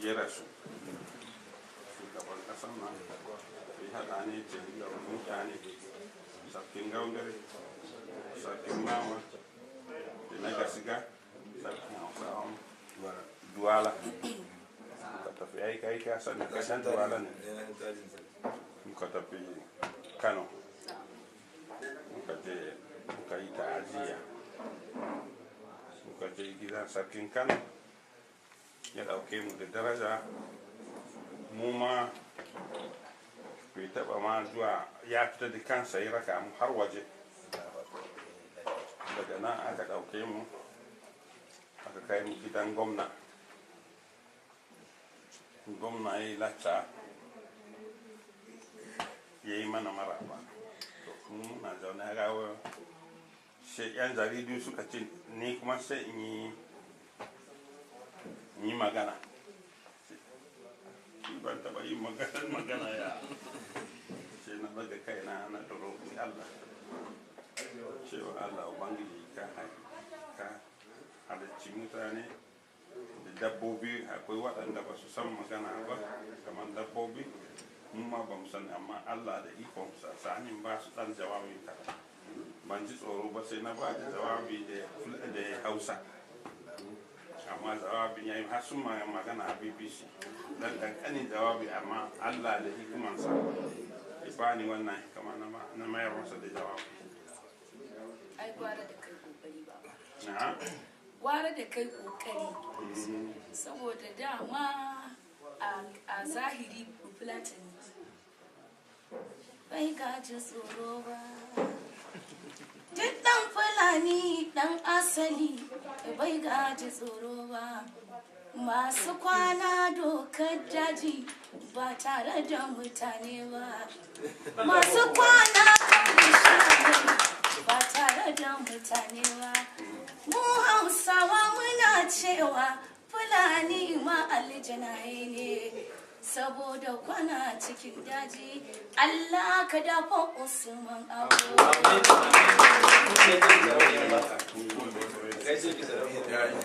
Ya rasu, shugaban ƙasar nan ya haɗa ne ce mutane, sarkin Ngaoundéré, sarkin Mama da na Gasiga, sarkin Hausawan Duwala. Muka tafi aiki aiki a sani kasan Duwala ne. Muka tafi Kano, muka je muka yi ta'aziyya. Muka je gidan sarkin Kano, ya ɗauke mu da daraja. Mu ma bai taɓa ma zuwa, ya fita da kansa ya raka mu har waje. Daga nan aka ɗauke mu aka kai mu gidan gwamna. Gwamna ya yi lacca, ya yi mana maraba. To, mu muna zaune a gawo, sai yan jaridu suka ce ni kuma sai in yi magana. Ban taɓa yin magana magana ya sai na daga kaina na roƙi Allah cewa Allah Ubangiji, ka halicci mutane da dabbobi. Akwai waɗanda ba su san magana ba kamar dabbobi, mu ma ba mu sani, amma Allah da ikonsa sanin ba su ɗan jawabi kaɗan. Ban ji tsoro ba, sai na ba da jawabi da Hausa, amma jawabin ya yi har sun magana a BBC. Dan kankanin jawabi, amma Allah da hikimansa ya bani wannan hikima na mayar masa da jawabi. Ai gwara da kai kokari ba. Na. Gwara da kai kokari, saboda dama a zahiri Fulatani bai gaji tsoro ba. Duk ɗan Fulani ɗan asali bai gaji tsoro ba. Masu kwana dokar daji ba tare da mutane ba, masu kwana kan bishiyoyi ba tare da mutane ba. Mu Hausawa muna cewa Fulani ma aljanaye ne, saboda kwana cikin daji. Allah ka dafa Usman Abu. Gaishe ki, sarauniya.